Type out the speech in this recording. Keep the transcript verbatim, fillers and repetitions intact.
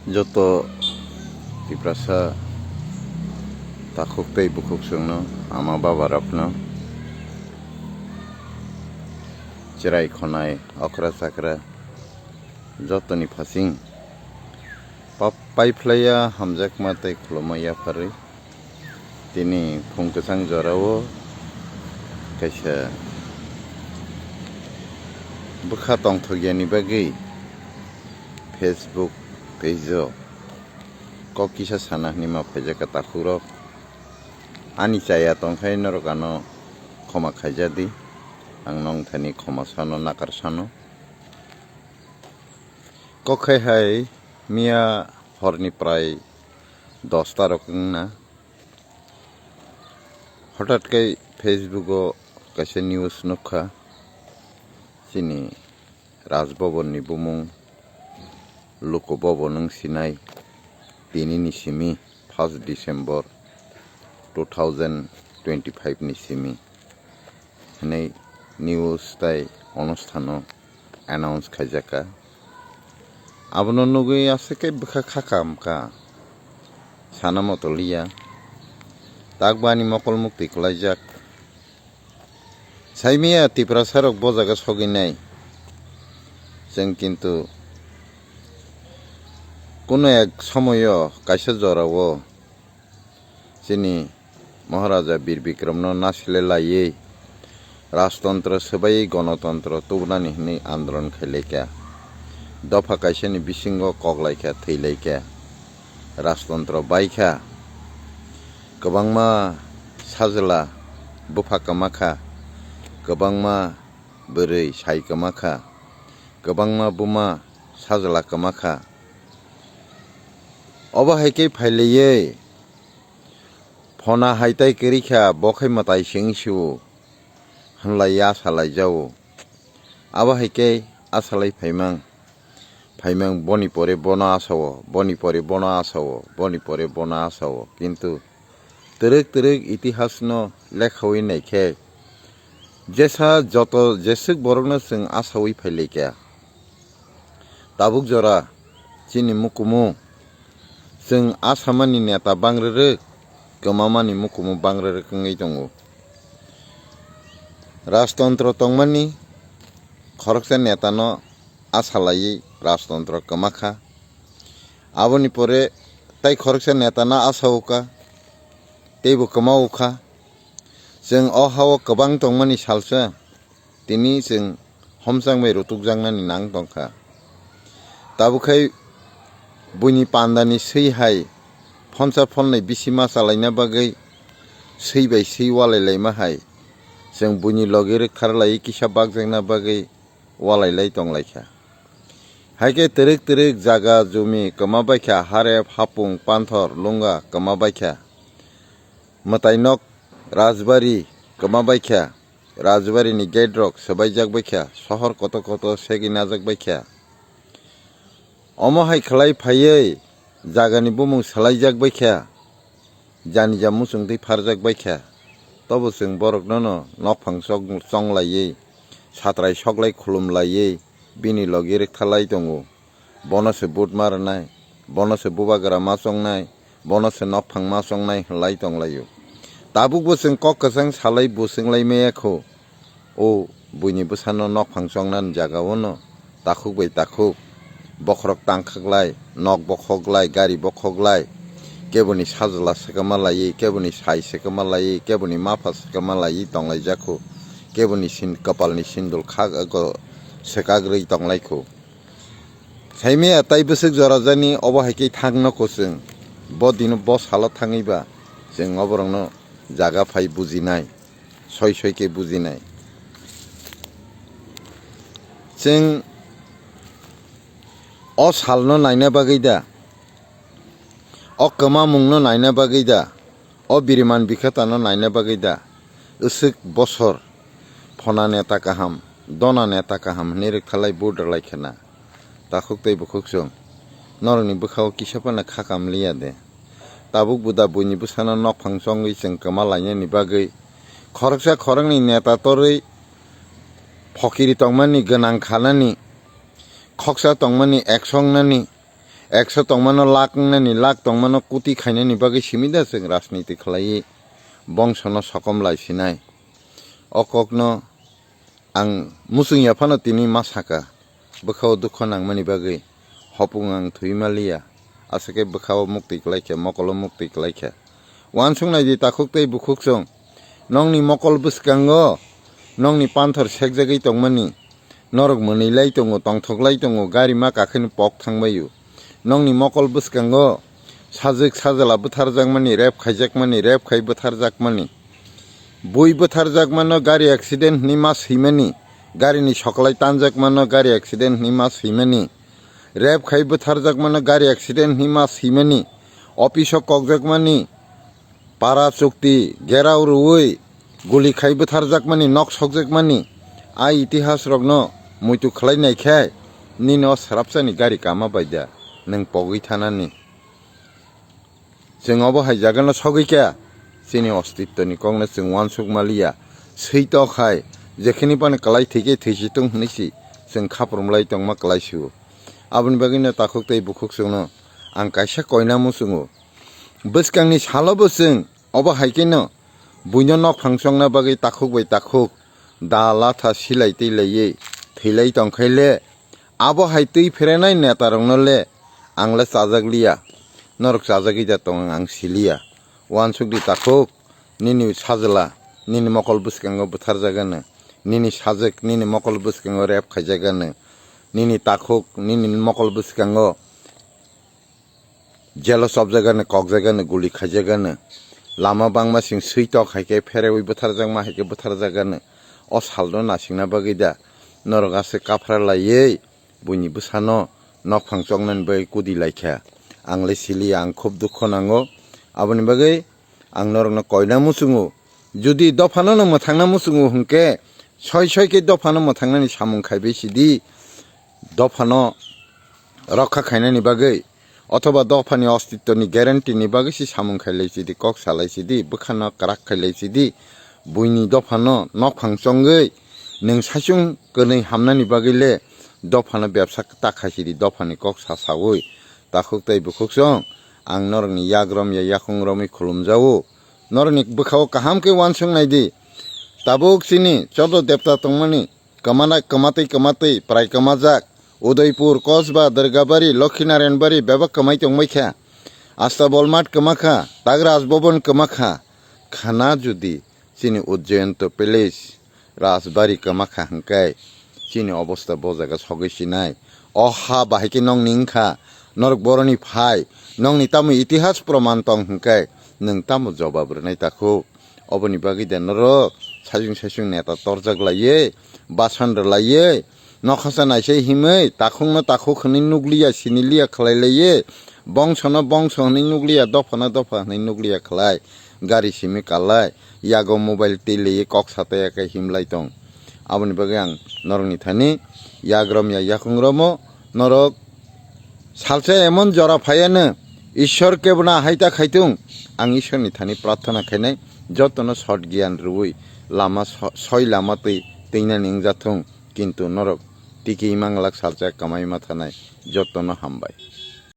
Joto Tiprasa takhuk tei bukhuk chwngno, ama baba rokno, chwrai khonai, okra chakra, jotoni phasing pap-, paiphlaiya hamjakma tei khulumma yapharwi. Tini phung kwchang jorao kaisa bwkha tongthok yani bagwi Facebook page o kok kisa sana hwnwi ma phaijak ka takhukrok. Ani chaya tongkhai norok ano khoma khaijadi. Ang nong thani khoma sano, nakar sano. Kok khai hai miya horni prai dosta rok wngna. Hothat khe Facebook o kaisa news nukha, chini Raj Bhavan ni bumung Luku Bhavan wng sinai, tini ni simi first December two thousand twenty-five ni simi hwnwi news tai onusthano announce khaijak kha. Abono nugwi aswk khe bwkha kha kam kha, sana moto liya. Tak bani mokol mukti kwlaijak. Saimiya Tiprasa rok bo jaga sogwi nai. Chwng kintu kuno ek somoyo kaisa jorao chini Maharaja Bir Bikramno nasilai laiwi rajtontro swbaiwi gonotontro tubunani hwnwi andolon khailaikha. Dopha kaisani bisingo koklaikha, thwilaikha. Rajtontro baikha. Kwbangma sajla bupha kwmakha. Kwbangma bwrwi sai kwmakha. Kwbangma buma sajla kwmakha. Obo hai khe phailaiywi phona hai tai kwrwi kha, bo khai mwtai seng sio hwnlai ya salai jao. Abo hai khe asalai phaimang, phaimang boni pore bono asao, boni pore bono asao, boni pore bono asao. Kintu twrwk twrwk itihasno lekhawi nai khe jesa joto jeswk borokno chwng asawi phailaikha. Tabuk jora chini mukumu chwng asamani neta bangrwrwk, kwmamani mukumu bangrwrwk wngwi tongo. Rajtontro tongmani khoroksa netano asalaiwi rajtontro kwmakha. Aboni pore tai khoroksa netano asao kha, teibo kwmao kha. Chwng o hao kwbang tongmani salsa tini chwng homchang bai rutukjaknani nang tongkha. Tabuk khai buini pandani swi hai phonsa phonnai bisi ma chalaina bagwi swi bai swi walai laima hai chwng buini logi rwktharlaiwi kisa bakjakna bagwi walai lai tonglaikha. Hai khe twrwk twrwk jaga jumi kwma baikha, harep, hapung, panthor, lunga kwma baikha. Mwtai nok Rajbari kwma baikha, Rajbari ni gate rok swbaijak baikha, sohor kotor kotor segwi najak baikha. Omo hai khlai phaiwi jagani bumung swlaijak baikha, janija muchungtwi pharjak baikha. Tobo chwng borokno no nokphang chong-, chonglaiwi satrai soklai khulumlaiwi bini logi rwktharlai tongo. Bono se vote ma rwnai, bono se bubagra ma chongnai, bono se nokphang ma chongnai hwnlai tonglaio. Tabukbo chwng kok kwchang salai bo chwnglai maya kho. O buini bwsano nokphang chongnani jagao no takhuk bai takhuk bokhorok tangkhaklai, nok bokhoklai, gari bokhoklai, keboni sajla swkama laiwi, keboni sai swkama laiwi, keboni mapha swkama laiwi tonglaijak kho. Keboni sin-, kwpalni sindul khak swkagrwi tonglai kho. Saimaya tai bwswk jora jani obo hai khe thangno kwchwng. Bo dino bo salo thangwi ba chwng oborokno jaga phai bujinai, soi soi khe bujinai. Chwng o salno naina bagwi da, o kwmamungno naina bagwi da, o biriman bikhatano naina bagwi da, aswk bosor phona neta kaham, dona neta kaham hwnwi rwktharlai vote rwlai khena. Takhuk tei bukhuk chwng, norokni bwkhao kisa phano kha kam liya de? Tabuk buda buini bwsano nokphang chongwi chwng kwma lainani bagwi khoroksa khoroknwi neta torwi phokiri tongmani, gwnang khanani, khoksa tongmani, ek songnani, Ekso tongmano lakh wngnani, lakh tongmano koti khainani bagwi simi da chwng rajniti khlaiwi bongsono sokom lai sinai. O kokno ang muchung ya phano tini ma saka, bwkhao dukho nangmani bagwi hopung ang thwi ma liya, aswk khe bwkhao muktwi kwlai kha, mokolo muktwi kwlai kha. Uansuk nai di takhuk tei bukhuk chwng, nokni mokol bwskango nokni panthor sekjagwi tongmani, norok mwnwi lai tongo, tongthok lai tongo, gari ma kakhwino pok thangbaio. Nokni mokol bwskango sajwk sajwla bwtharjakmani, rep khaijakmani, rep khai bwtharjakmani. Bui bwtharjakmano gari accident hwnwi ma swimani, garini soklai tanjakmano gari accident hwnwi ma swimani, rep khai bwtharjakmano gari accident hwnwi ma swimani, office-o kokjakmani, para chukti gerao rwui guli khai bwtharjakmani, nok sokjakmani, a itihasrokno muitu khlai nai khe nini o swrapsani gari kama bai da nwng pogwi thanani? Chwng obo hai jagano sogwi kha, chini ostitwni kokno chwng uansuk ma liya. Swi tok hai, jekhini phano kwlai thwi khe thwi si tung hwnwi si chwng khaprum lai tongma kwlai sio. Aboni bagwino takhuk tei bukhuk chwngno ang kaisa koina muchungo. Bwskangni salo bo chwng obo hai kheno buino nokphang chongna bagwi takhuk bai takhuk da latha silai twi laiwi thwi lai tong khai le, abo hai twi pherenai netarokno le ang le chajak liya, norok chajagwi da tong ang si liya. Uansuk di takhuk, nini sajwla nini mokol bwskango bwtharjagano, nini sajwk nini mokol bwskango rep khaijagano, nini takhuk nini mokol bwskango jelo chopjagano, kokjagano, guli khaijagano. Lama bangma sing swi tok hai khe pherewi bwtharjakma hai khe bwtharjagano. O salno nasingna bagwi da norok aswk kaphra laiwi buini bwsano nokphang choknani bagwi kudi lai kha? Ang le siliya, ang khub dukho nango. Aboni bagwi ang norokno koina muchungo. Jodi dophano no mwthangna muchungo hwnkhe, soi soi khe dophano mwthangnani samung khaibai sidi, dophano rokha khainani bagwi, othoba dophani ostitwni guarantee ni bagwi si samung khailai sidi, kok salai sidi, bwkhano kwrak khailai sidi, buini dophano nokphang chongwi nwng saichung kwnwi hamnani bagwi le dophano bebsa ta khai sidi, dophani kok sa saui. Takhuk tei bukhuk chwng, ang norokni yak rom ya, yakung romwi khulumjago. Norokni bwkhao kaham khe uansuk nai di. Tabuk chini chodo depta tongmani, kwmana-, kwmatwi kwmatwi prai kwmajak, Udaipur, Kosba, Durgabari, Lokhinarayanbari bebak kwmai tongbai kha. Astabolmat kwma kha, Tagraj Bhavan kwma kha. Khana jodi chini Ujjayanto Palace, Rajbari kwma kha hwnkhe chini obosta bo jaga sogwi sinai. O ha bahai khe nokni wngkha, norok boroni phai, nokni tamo itihas proman tong hwnkhe nwng tamo jobab rwnai takhuk? Oboni bagwi de norok saichung saichung neta torjak laiwi, basan rwlaiwi, nokhasa naisai himwi, takhukno takhuk hwnwi nukliya, siniliya khlai laiwi, bongsono bongso hwnwi nukliya, dophano dopha hwnwi nukliya khlai, gari simi kalai, yago mobile twi laiwi kok sataiya khe himlai tong. Aboni bagwi ang norokni thani yak romya, yakung romo, norok salsa emon jora phaiya no, Ishwar kebono haita khaitung, ang Ishwarni thani prarthana khainai, jotono sot giyan rwui lama so-, soi lama twi twinani wngjathung, kintu norok tiki imanglak salsa kamai ma thanai, jotono hambai.